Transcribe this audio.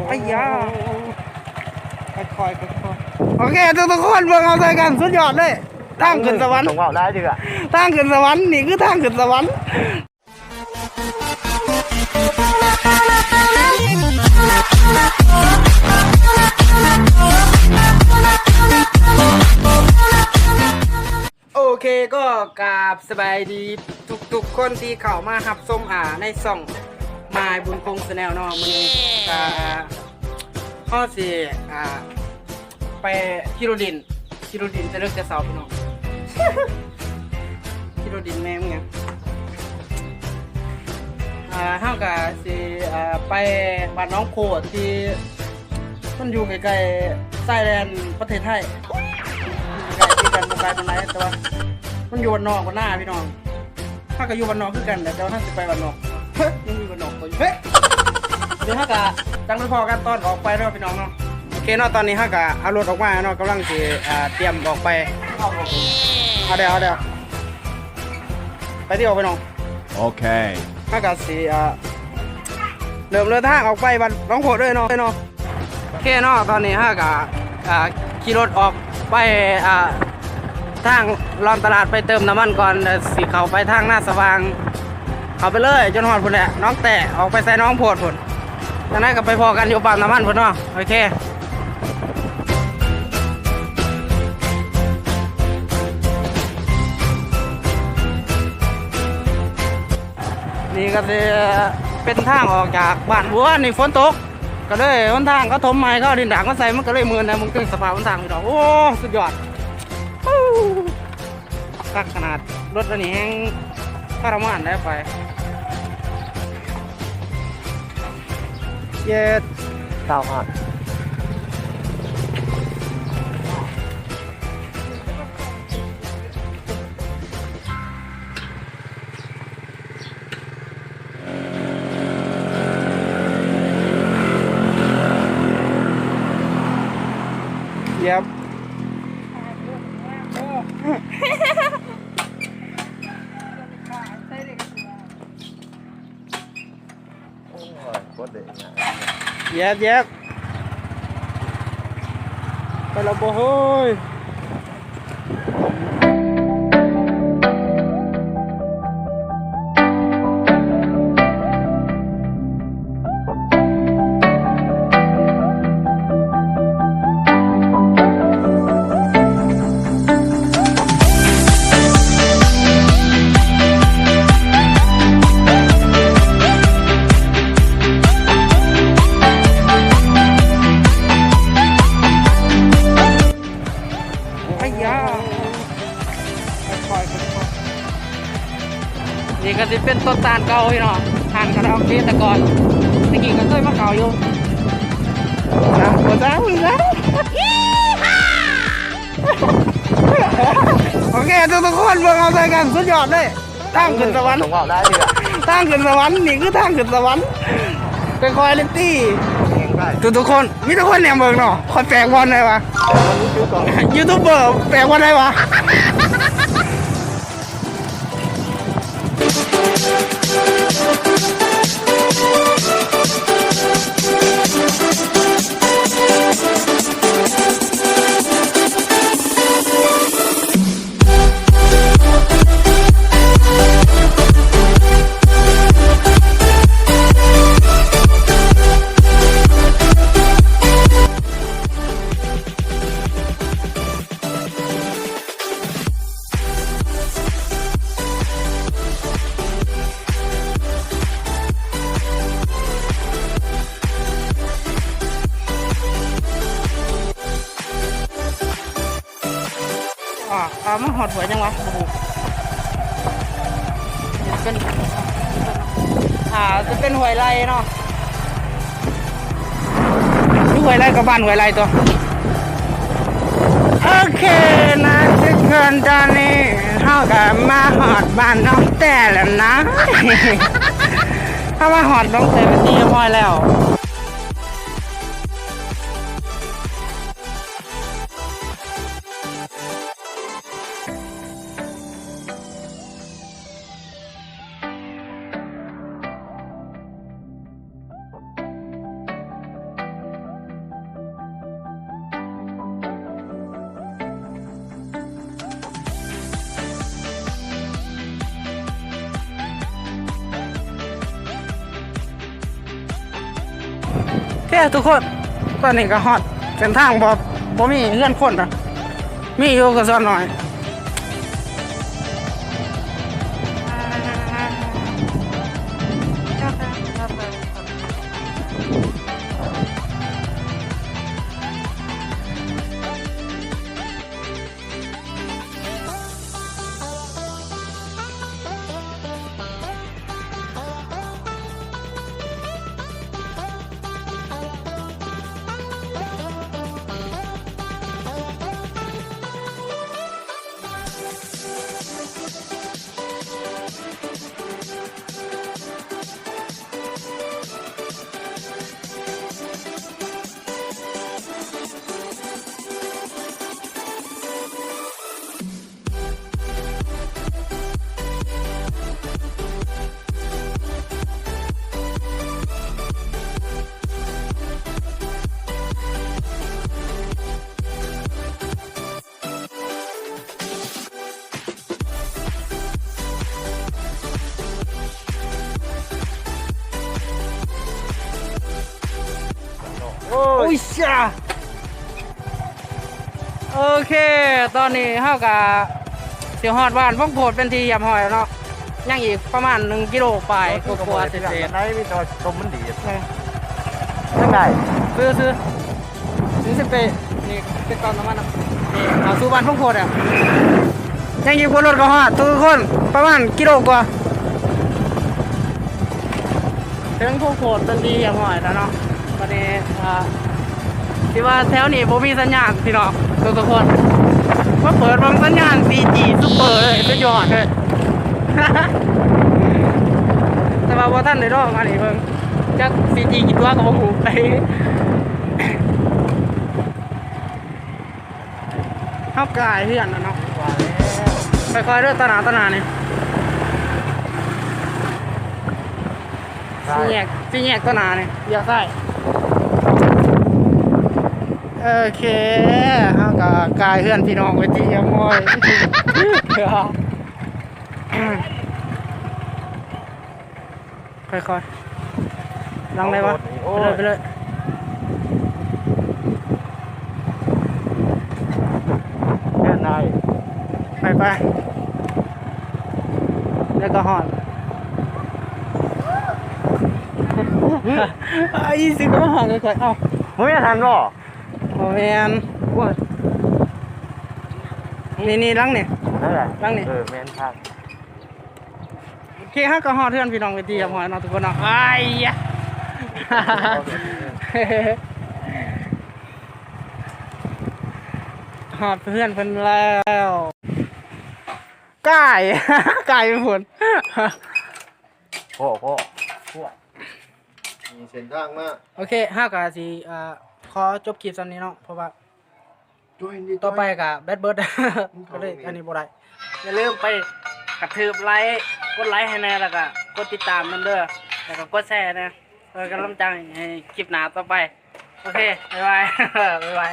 ໄອ້ຢາ ຄ່ອຍໆ ຄ່ອຍໆ ໂອເຄ ທຸກໆຄົນ ເບິ່ງເອົາໃສ່ກັນ ສຸດຍອດເລີຍ ທາງຂຶ້ນສະຫວັນ ຕ້ອງເວົ້າຫຼາຍເທື່ອ ທາງຂຶ້ນສະຫວັນ ນີ້ຄືທາງຂຶ້ນສະຫວັນ. ໂອເຄ ກໍກາບສະບາຍດີທຸກໆຄົນທີ່ເຂົ້າມາຮັບຊົມ ອ່າ ໃນຊ່ອງມາຍບຸນຄົງ Channel ເນາະ. ມື້ນີ້ກໍເຮົາຊິ ອ່າ ໄປຂີ່ລົດຫຼິ້ນ ຂີ່ລົດຫຼິ້ນແຕ່ເລິກແຕ່ເຊົ້າ ພີ່ນ້ອງ ຂີ່ລົດຫຼິ້ນແມ່ນຫຍັງ ອ່າ ເຮົາກໍຊິ ອ່າ ໄປບ້ານໜອງໂພດ ທີ່ມັນຢູ່ໃກ້ໆຊາຍແດນປະເທດໄທ ໃກ້ຄືກັນ ບໍ່ໄກປານໃດ ແຕ່ວ່າມັນຢູ່ບ້ານນອກບ້ານນາ ພີ່ນ້ອງ. ເຮົາກໍຢູ່ບ້ານນອກຄືກັນແຫຼະ ແຕ່ວ່າເຮົາຊິໄປບ້ານນອກ ຍັງມີບ້ານນອກບໍ່ ເຮີ້ຍ ດຽວເຮົາກໍຈັ່ງໄປພໍ້ກັນຕອນອອກໄປເນາະ ພີ່ນ້ອງເນາະ. ໂອເຄເນາະ ຕອນນີ້ເຮົາກໍເອົາລົດອອກມາເນາະ ກຳລັງຊິ ອ່າ ຕຽມອອກໄປ ເອົາແລ້ວ ເອົາແລ້ວ ໄປທີ່ອອກໄປນ້ອງ. ໂອເຄ ເຮົາກໍຊິ ອ່າ ເລີ່ມເດີນທາງອອກໄປບ້ານໜອງໂພດເລີຍເນາະ ເນາະ. ໂອເຄເນາະ ຕອນນີ້ເຮົາກໍ ອ່າ ຂີ່ລົດອອກໄປ ອ່າ ທາງລອນຕະຫຼາດ ໄປເຕີມນ້ຳມັນກ່ອນ ແລ້ວຊິເຂົ້າໄປທາງນາສະຫວ່າງ ເຂົ້າໄປເລີຍຈົນຮອດພຸ້ນແຫຼະ ໜອງແຕ້ ອອກໄປໃສ່ໜອງໂພດພຸ້ນ. ຈັ່ງໃດກໍໄປພໍ້ກັນຢູ່ປ້ຳນ້ຳມັນພຸ້ນເນາະ. ໂອເຄ ນີ້ກໍຊິເປັນທາງອອກຈາກບ້ານ ມື້ວານນີ້ຝົນຕົກ ກໍເລີຍຫົນທາງເຂົາຖົມໃໝ່ ເຂົາເອົາດິນດາກມາໃສ່ ມັນກໍເລີຍມື່ນນະ. ເບິ່ງເຖິງສະພາບຫົນທາງ ພີ່ນ້ອງ ໂອ້ ສຸດຍອດ ຄັກຂະໜາດ. ລົດອັນນີ້ແຮ່ງທະລະມານໄດ໋ ໄປ ເຢັດ ຊາວຮອດ. ເຢັບ ໂອ້ຍ ໂຄດເດ້ງາມ. ແຢບໆ ໄປແລ້ວບໍ່ເຮີ້ຍ. ໄອ້ຢາ ຄ່ອຍໆ ຄ່ອຍໆ ນີ້ກໍຊິເປັນຕົ້ນຕານເກົ່າ ພີ່ນ້ອງ ຮ້ານຄາຣາໂອເກະແຕ່ກ່ອນ ແຕ່ກີ້ກໍເຄີຍມາເຂົ້າຢູ່. ໂອເຄ ທຸກໆຄົນ ເບິ່ງເອົາໃສ່ກັນ ສຸດຍອດເລີຍ. ທາງຂຶ້ນສະຫວັນ ຕ້ອງເວົ້າຫຼາຍເທື່ອ ທາງຂຶ້ນສະຫວັນ ນີ້ຄືທາງຂຶ້ນສະຫວັນ ຄ່ອຍໆເລີຍຕິ. ທຸກໆຄົນ ມີແຕ່ຄົນແນມເບິ່ງເນາະ ຂ້ອຍແປກບ່ອນໃດວະ ຢູທູບເບີແປກບ່ອນໃດວະ. ອ່າ ອ່າ ມາຮອດຫ້ວຍຫຍັງວະ ບໍ່ຮູ້ ເປັນ ອ່າ ຈະເປັນຫ້ວຍໄລ່ເນາະ ຫຼືຫ້ວຍໄລ່ ກໍບ້ານຫ້ວຍໄລ່ຕົວະ. ໂອເຄນະທຸກຄົນ ຕອນນີ້ເຮົາກໍມາຮອດບ້ານນ້ອງແຕ້ແລ້ວນະ ເຮົາມາຮອດນ້ອງແຕ້ເປັນທີ່ຮຽບຮ້ອຍແລ້ວ. ເອີ ທຸກຄົນ ຕອນນີ້ກໍຮອດເສັ້ນທາງ ບໍ່ ບໍ່ມີເຮືອນຄົນນະ ມີຢູ່ກໍສ່ວນໜ້ອຍ. ໂອ້ຍຊາ ໂອເຄ ຕອນນີ້ເຮົາກະຊິຮອດບ້ານພົງໂພດເປັນທີ່ຮຽບຮ້ອຍແລ້ວເນາະ ຍັງອີກປະມານໜຶ່ງກິໂລປາຍກວ່າໆເສດໆ ໃນມີແຕ່ວ່າຕົມມັນດີດ ເອີ ຈັ່ງໃດ ຊື້ໆ ນີ້ຊິໄປ ນີ້ເປັນປ້ຳນ້ຳມັນເນາະ ນີ້ເຂົ້າສູ່ບ້ານພົງໂພດແລ້ວ ຍັງອີກບໍ່ລົດກໍຮອດທຸກຄົນ ປະມານກິໂລກວ່າ ເຖິງພົງໂພດເປັນທີ່ຮຽບຮ້ອຍແລ້ວເນາະ ບັດນີ້ ອ່າ ທີ່ວ່າແຖວນີ້ບໍ່ມີສັນຍານພີ່ນ້ອງທຸກໆຄົນ ມາເປີດເບິ່ງສັນຍານ ສີ່ຈີ ຊຸບເປີເລີຍ ສຸດຍອດເລີຍ ແຕ່ວ່າບໍ່ທັນໄດ້ລອງອັນນີ້ເບິ່ງ ຈັກ ສີ່ຈີ ກ່ຕົວກໍບໍ່ຮູ້ ເຮົາກາຍເຮືອນແລ້ວເນາະ ຄ່ອຍໆເດີ ຕາໜ້າ ຕາໜ້ານີ້ ສີ່ແຍກ ສີ່ແຍກຕາໜ້ານີ້ ລ້ຽວຊ້າຍ ໂອເຄ ເຮົາກໍກາຍເຮືອນພີ່ນ້ອງໄປທີ່ຮຽບຮ້ອຍ ຄ່ອຍໆ ຫຼັງໃດວະ ໂອ້ຍ ໄປເລີຍ ໄປເລີຍ ເດີນໄດ້ ໄປໆ ແລ້ວກໍຮອດ ໄອ້ຊິກໍມາຮອດຄ່ອຍໆ ເອົ້າ ບໍ່ແມ່ນຫັ້ນບໍ່? ບໍ່ແມ່ນ ໂອ້ຍ ນີ້ໆ ຫຼັງນີ້ ຫຼັງນີ້ ເອີ ແມ່ນທາງ ໂອເຄ ເຮົາກໍຮອດເຮືອນພີ່ນ້ອງເປັນທີ່ຮຽບຮ້ອຍເນາະທຸກຄົນເນາະ ອ້າຍຍະ ຮອດເຮືອນເພິ່ນແລ້ວ ກາຍ ກາຍໄປພຸ້ນ ໂອ້ ໂອ້ ມີເສັ້ນທາງມາ ໂອເຄ ເຮົາກໍຊິ ເອີ ຂໍຈົບຄລິບສ່ຳນີ້ເນາະ ເພາະວ່າ ຕໍ່ໄປກໍແບັດເບີດ ກໍເລີຍອັນນີ້ບໍ່ໄດ້ ຢ່າລືມໄປກະຖືບໄລ້ ກົດໄລ້ໃຫ້ແດ່ ແລ້ວກໍກົດຕິດຕາມນຳເດີ ແລ້ວກໍກົດແຊແດ່ ເພື່ອກຳລັງໃຈໃຫ້ຄລິບໜ້າຕໍ່ໄປ ໂອເຄ ບາຍບາຍ ບາຍບາຍ.